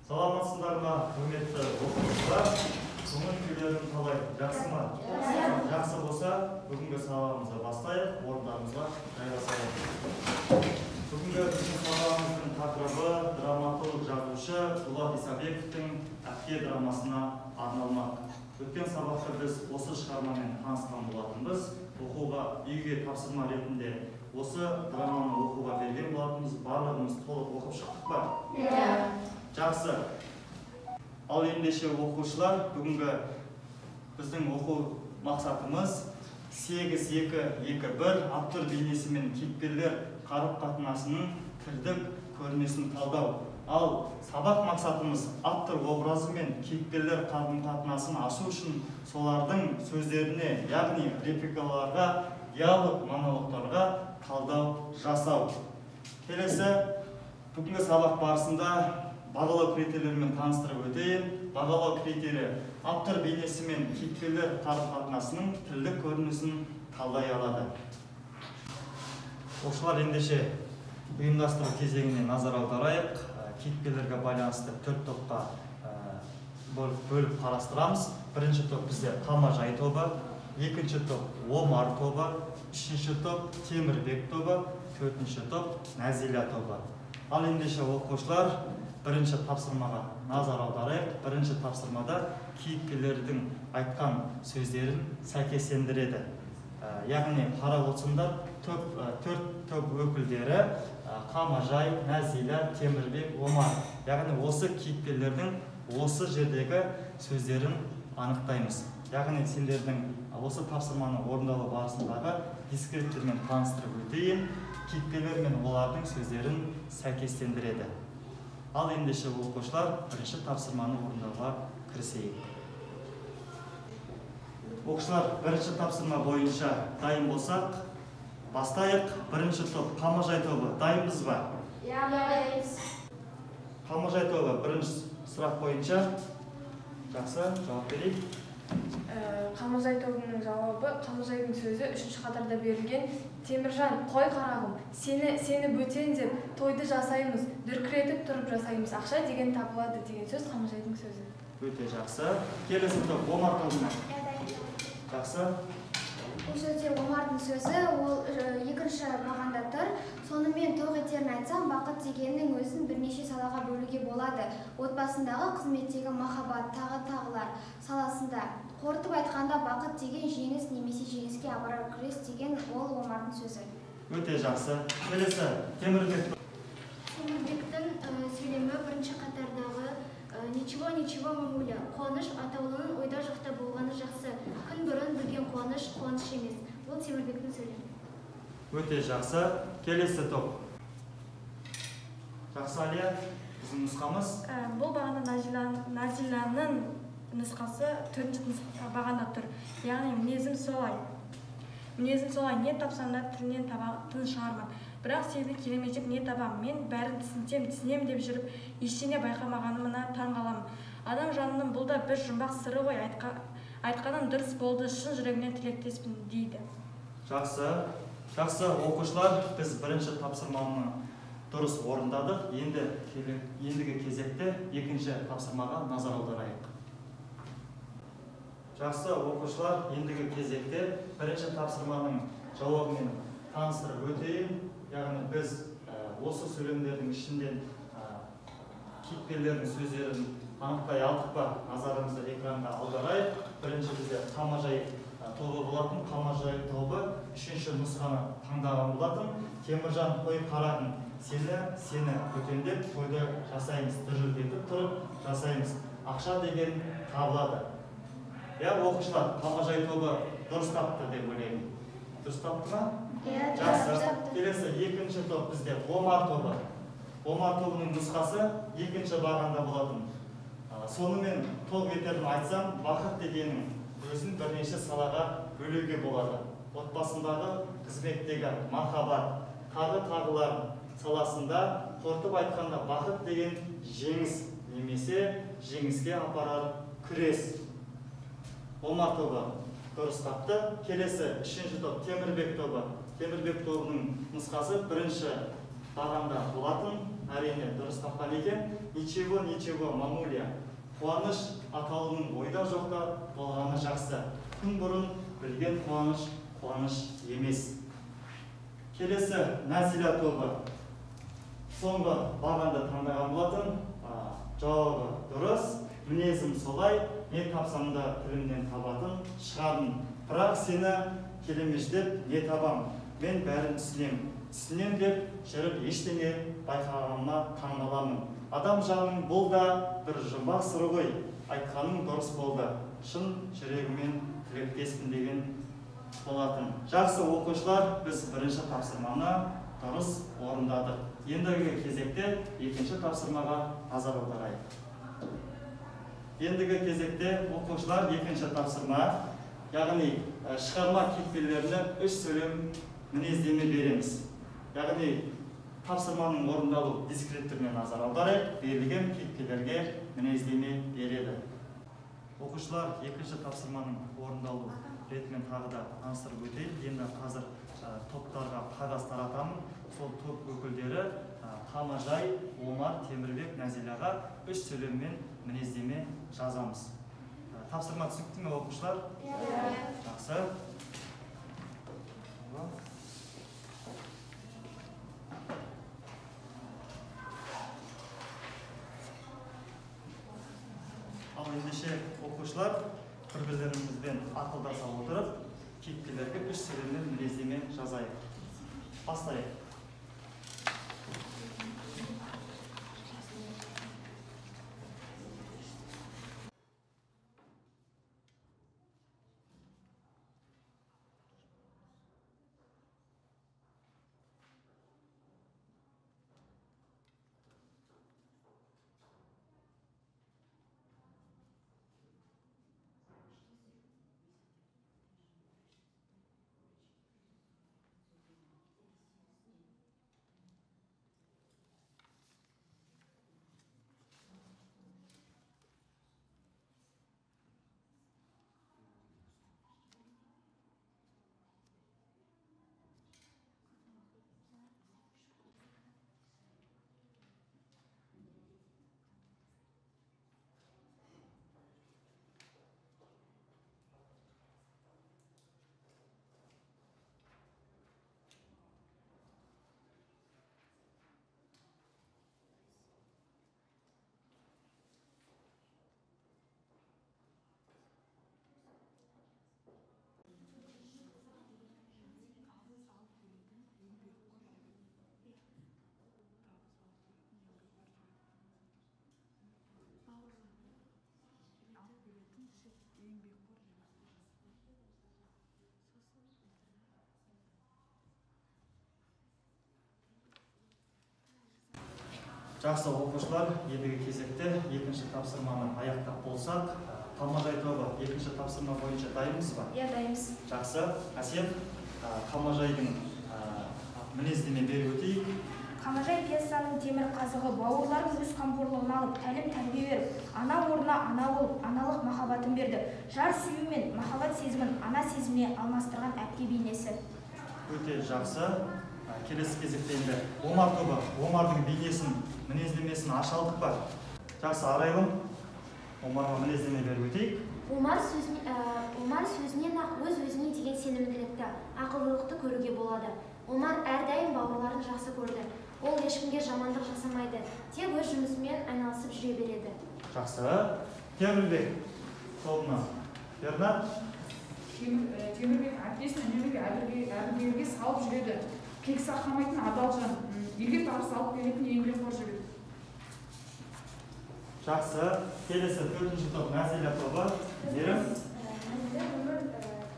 Саламатсыздар ма, құрметті оқушылар? Көңіл күйлерің қалай? Жақсы ма? Жақсы болса, бүгінгі сабағымызды бастайық, орындарымызға жайғасайық. Бүгінгі біздің сабағымыздың тақырыбы драматург жазушы Дулат Исабековтің «Әпке» драмасына арналмақ. Өткен сабақта біз осы шығармамен танысқан болатынбыз. Оқуға үйге тапсырма ретінде осы драманы оқуға берген болатынбыз. Барлығымыз толық оқып шықтық па? Иә. Жақсы. Ал ендеше, оқушылар, бүгінгі біздің оқу мақсатымыз 8-2-2-1 автор бейнесі мен кейіпкерлер қарым-қатынасының тілдік көрінісін талдау. Ал сабақ мақсатымыз автор образы мен кейіпкерлер қарым-қатынасын ашу үшін солардың сөздеріне, яғни репликаларға, диалог, монологтарға талдау жасау. Келесі бүгінгі сабақ барысында бағалау критерийлерімен таныстырып өтейін. Бағалау критерийі: автор бейнесі мен кейіпкерлер қарым-қатынасының тілдік көрінісін талдай алады. Оқушылар, ендеше ұйымдастыру кезеңіне назар аударайық. Кейіпкерлерге байланысты төрт топқа бөліп қарастырамыз. Бірінші топ бізде Қамажай тобы, екінші топ Омар тобы, үшінші топ Темірбек тобы, төртінші топ Нәзила тобы. Ал ендеше, оқушылар, бірінші тапсырмаға назар аударайық. Бірінші тапсырмада кейіпкерлердің айтқан сөздерін сәйкестендіреді. Яғни қарап отырсаңдар, төрт топ өкілдері Қамажай, Нәзила, Темірбек, Омар, яғни осы кейіпкерлердің осы жердегі сөздерін анықтаймыз. Яғни сендердің осы тапсырманы орындалу барысындағы дескриптормен таныстырып өтейін. Кейіпкерлер мен олардың сөздерін сәйкестендіреді. Ал ендеше, оқушылар, бірінші тапсырманы орындауға кірісейік. Оқушылар, бірінші тапсырма бойынша дайын болсақ, бастайық. Бірінші топ Қамажай тобы, дайынбыз ба? Иә. Қамажай тобы, бірінші сұрақ бойынша жақсы жауап берейік. Қамажай тобының жауабы: Қамажайдың сөзі үшінші қатарда берілген. Теміржан: «Қой, қарағым, сені бөтен деп тойды жасаймыз, дүркіретіп тұрып жасаймыз, ақша деген табылады», — деген сөз Қамажайдың сөзі. Өте жақсы. Келесі топ Омар тобына. Жақсы. Бұл жерде Омардың сөзі, ол екінші бағанда тұр. «Сонымен, тоқ етерін айтсам, бақыт дегеннің өзін бірнеше салаға бөлуге болады: отбасындағы, қызметтегі, махаббат, тағы тағылар саласында. Қорытып айтқанда, бақыт деген жеңіс немесе жеңіске апарар күрес», — деген ол Омардың сөзі. Өте жақсы. Келесі Темірбек. Темірбектің сөйлемі бірінші қатардағы. «Ничего, ничего, мамуля. Қуаныш атаулының ойда жоқта болғаны жақсы. Күн бұрын білген қуаныш қуаныш емес». Бұл Темірбектің сөйлемі. Өте жақсы. Келесі топ. Жақсы, Алия, біздің нұсқамыз. Бұл бағана Назиланың нұсқасы, төртінші бағанда тұр. Яғни «Мінезім солай. Мінезім солай, не тапсам да тілінен табатын шығармын. Бірақ сені келемеждеп не табам? Мен бәрін түсінсем, түсінем деп жүріп, ештеңе байқамағанымына таң қаламын. Адам жанының бұл да бір жұмбақ сыры ғой. Айтқаның дұрыс болды, шын жүрегімнен тілектеспін», — дейді. Жақсы. Жақсы, оқушылар, біз бірінші тапсырманы дұрыс орындадық. Енді ендігі кезекте екінші тапсырмаға назар аударайық. Жақсы, оқушылар, ендігі кезекте бірінші тапсырманың жауабымен таныстырып өтейін. Яғни біз осы сөйлемдердің ішінден кейіпкерлердің сөздерін анықтай алдық па? Назарымызды экранға аударайық. Бірінші бізде Қамажай тобы болатын. Қамажай тобы үшінші нұсқаны таңдаған болатын. Теміржан: «Қой, қарағым, сені бөтендеп тойды жасаймыз, дүрілдетіп тұрып жасаймыз, ақша деген табылады». Иә, оқушылар, Қамажай тобы дұрыс тапты деп ойлаймын. Дұрыс тапты ма? Иә. Жақсы. Келесі екінші топ бізде Омар тобы. Омар тобының нұсқасы екінші бағанда болатын. «Сонымен, тоқ етерін айтсам, бақыт дегеннің өзін бірнеше салаға бөлуге болады: отбасындағы, қызметтегі, махаббат, тағы тағылар саласында. Қорытып айтқанда, бақыт деген жеңіс немесе жеңіске апарар күрес». Омар тобы дұрыс тапты. Келесі үшінші топ Темірбек тобы. Темірбек тобының нұсқасы бірінші бағанда болатын. Әрине, дұрыс тапқан екен. Ничего, ничего, мамуля. Қуаныш атаулының ойда жоқта болғаны жақсы. Күн бұрын білген қуаныш, қуаныш емес. Келесі Нәзила тобы соңғы бағанды таңдаған болатын. Жауабы дұрыс. Мінезім солай, не тапсам да тілімнен табатын шығармын. Бірақ сені келемеждеп не табам, мен бәрін түсінем. Түсінем деп жүріп ештеңе байқағаныма таңғаламын. Адам жаның бұл да бір жұмбақ сыры ғой. Айтқаның дұрыс болды. Шын жүрегіммен тілектеспін деген болатын. Жақсы оқушылар, біз бірінші тапсырманы дұрыс орындадық. Ендігі кезекте екінші тапсырмаға назар аударайық. Ендігі кезекте оқушылар екінші тапсырма, яғни шығарма кейіпкерлеріне үш сөйлем мінездеме береміз. Яғни тапсырманың орындалу дескрипторіне назар аударайық, берілген кейіпкерлерге мінездеме береді. Оқушылар, екінші тапсырманың орындалу ретімен тағы да таныстырып өтейін. Енді қазір топтарға қағаз таратамын. Сол топ өкілдері Қамажай, Омар, Темірбек, Нәзилаға үш сөйлеммен мінездеме жазамыз. Тапсырма түсінікті ме, оқушылар? Иә. Жақсы. Ал ендеше оқушылар, бір-бірлерімізбен ақылдаса отырып, кейіпкерлерге үш сөйлеммен мінездеме жазайық. Бастайық. Жақсы оқушылар, ендігі кезекте екінші тапсырманы аяқтап болсақ, Қамажай тобы екінші тапсырма бойынша дайынбыз ба? Иә, дайынбыз. Жақсы. Әсел, Қамажайдың мінездеме беріп өтейік. Қамажай пьесаның темір қазығы, бауырларын өз қамқорлығына алып, тәлім тәрбие беріп, ана орнына ана болып, аналық махаббатын берді. Жар сүю мен махаббат сезімін ана сезіміне алмастырған әпке бейнесі. Өте жақсы. Келесі кезекте енді Омар тобы, Омардың бейнесін, мінездемесін аша алдық па? Жақсы, Арайлым, Омарға мінездеме беріп өтейік. Омар сөзінен-ақ өз-өзіне деген сенімділікті, ақылдылықты көруге болады. Омар әрдайым бауырларын жақсы көрді. Ол ешкімге жамандық жасамайды, тек өз жұмысымен айналысып жүре береді. Жақсы. Темірбек тобына Бернат. Темірбек әкесін үнемі әбігерге салып жүреді. Кек сақтамайтын адал жан, елге табыс алып келетін еңбекқор жігіт. Жақсы. Келесі төртінші топ Нәзила тобы. Зерім. Нәзила өмір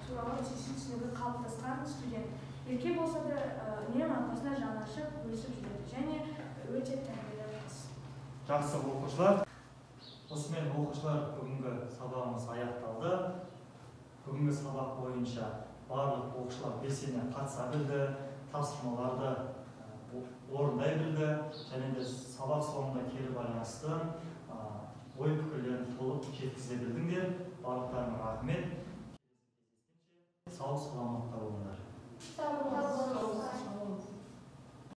туралы түсінігі қалыптасқан студент. Ерке болса да үнемі апасына жаны ашып, бөлісіп жүреді және өте тәрбиелі қыз. Жақсы оқушылар. Осымен оқушылар бүгінгі сабағымыз аяқталды. Бүгінгі сабақ бойынша барлық оқушылар белсене қатыса білді, тапсырмаларды орындай білді және де сабақ соңында кері байланысты ой пікірлерін толық жеткізе білдіңдер. Барлықтарыңа рахмет. Сау саламатта болыңдар. Сау болыңдар.